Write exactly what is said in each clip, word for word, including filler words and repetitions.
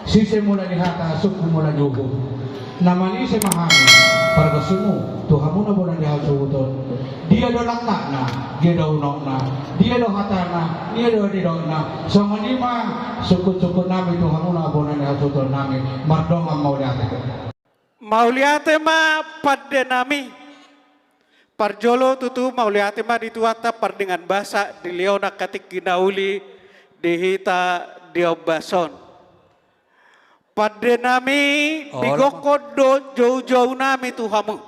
Sise mula ni hata, sungkun mula ni uhum. Na manise ma hami pargonsimu tu hamuna bona ni hasuhuton. Dia do langkatna, dia do unokna, dia do hatana, dia do nidokna. Songon i ma sungkun-sungkun nami tu hamuna bona ni hasuhuton nami. Mardongan mauliate. Mauliate ma pande nami. Parjolo tutu mauliate ma di Tuhanta pardenggan basa dilehon angka tingki na uli di hita di ombas on. Pande nami, olo, pigokhon do joujou nami tu hamu.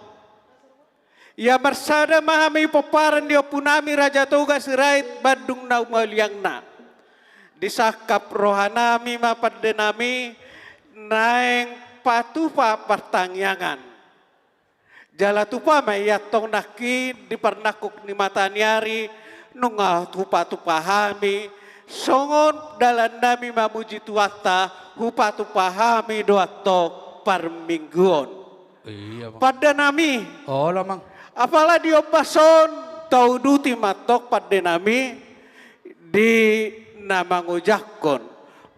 Ia marsada ma hami pomparan ni ompu nami Raja Toga Sirait Bandung na humaliangna. Disangkap roha nami ma pande nami naeng patupa partangiangan. Jala tupa ma i antong nangkin di parnangkok ni mata ni ari, nunga hupatupa hami songon dalan nami mamuji Tuhanta, hupatupa hami do antong parmingguon. Iya, Mang. Pande nami. Olo, Mang. Apala di ombas on tauduti ma antong pande nami di na mangojakhon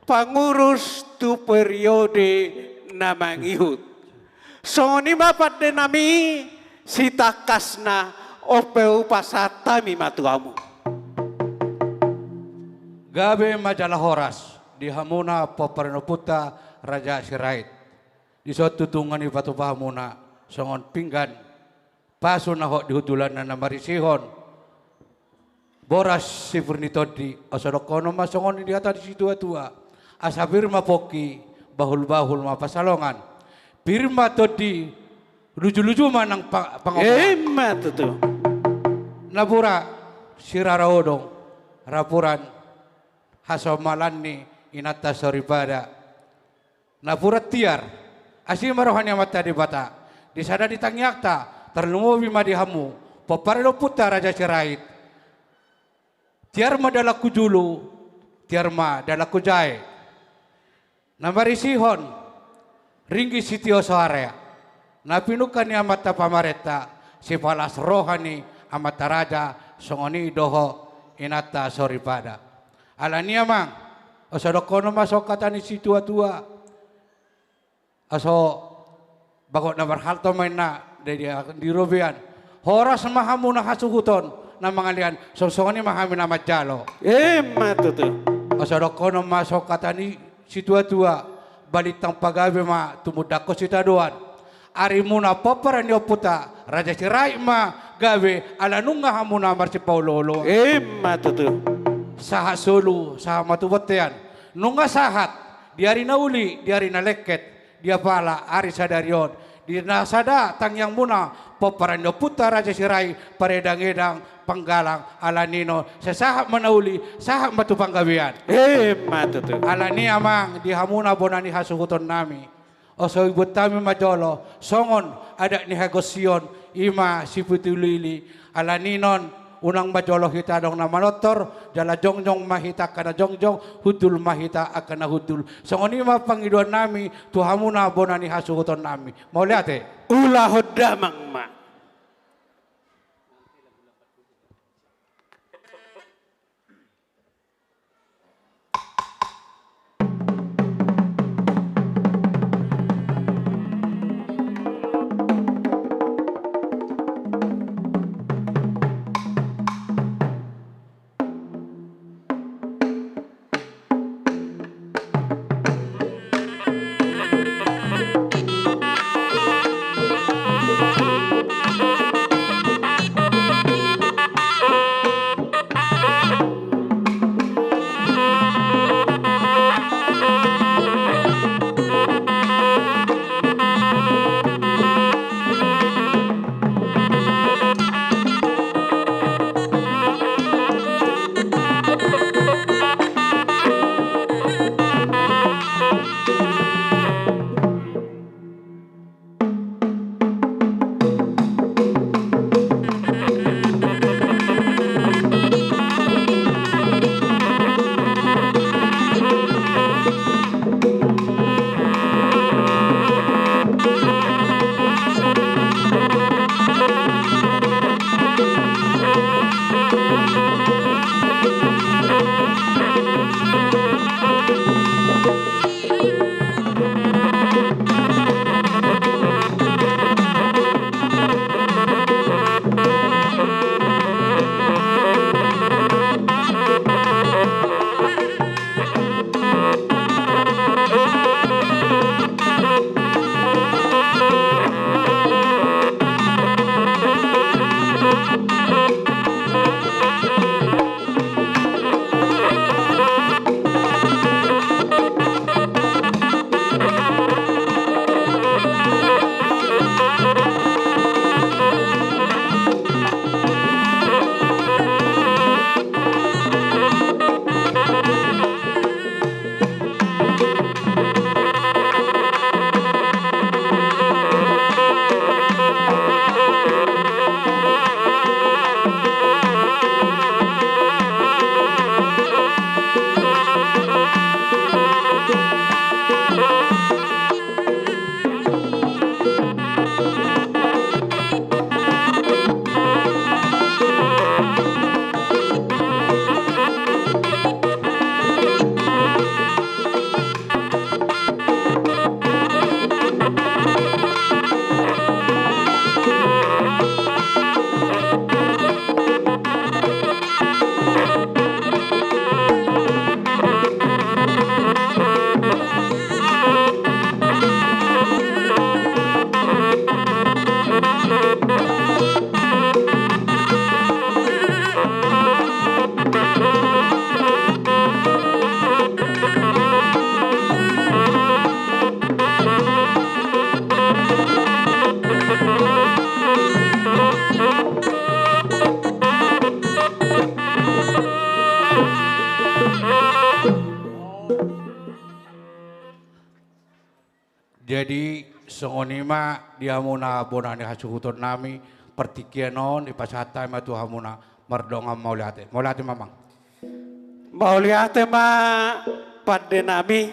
pangurus tu periode na mangihut. Songon i ma pande nami sitangkasna, on pe hupasahat hami ma tu hamu. Gabe ma jala horas di hamuna pomparan ni ompunta Raja Sirait. Dison tutu nunga dipatupa hamuna songon pinggan pasu na hot di hundulanna na marisihon boras sipir ni tondi. Asa dohonon ma songon i di hata ni situa-tua: Asa pir ma pongki, bahul-bahul ma pansalongan. Pir ma tondi, luju-luju ma nang pa-, pangomoan. Ima tutu. Napuran sirara odong, rapuran hasomalan ni inanta soripada. Napuran tiar, asi ma roha ni Amanta Debata. Di sada di tangiangta, tarlumobi ma di hamu pomparan ni ompunta Raja Sirait. Tiar ma dalan tu julu, tiar ma dalan tu jae. Na marisihon ringgit sitio soara na pinungka ni amanta pamarenta, sipalas roha ni amanta raja, songon i dohot inanta soripada. Alani i, Amang, asa dohonon ma songon hata ni situa-tua: Asa bagot na marhalto ma inna, di, di, di robean. Horas ma hamu na hasuhuton na mangalean, songon i ma hami na manjalo. Ima tutu. Asa dohonon ma songon hata ni situa-tua: Balintang pagabe ma tumundalhon sitadoan. Arimuna pomparan ni ompunta Raja Sirait ma gabe, ala nunga hamu na marsipaolo-oloan. Ima tutu. Sahat solu, sahat ma tu bontean. Nunga sahat di ari na uli, di ari na lengket, di apala ari sadari on, di na sada tangiangmuna pomparan ni ompunta Raja Sirait, paredang-edang, panggalang, alani i non, sai sahat ma na uli, sahat ma tu panggabean. Ima tutu. Alani i, Amang, di hamuna bona ni hasuhuton nami, asa ibuat hami ma jolo songon adat ni hagonsion, i ma sipitu lili. Alani i non, unang ma jolo hita adong na manortor, jala jongjong ma hita angka na jongjong, hundul ma hita angka na hundul. Songon i ma pangidoan nami tu hamuna bona ni hasuhuton nami. Mauliate. Ulahon damang ma. Jadi songon i ma di hamuna bona ni hasuhuton nami, partingkian on dipasahat hami ma tu hamuna mardongan mauliate. Mauliate ma amang. Mauliate ma pande nami.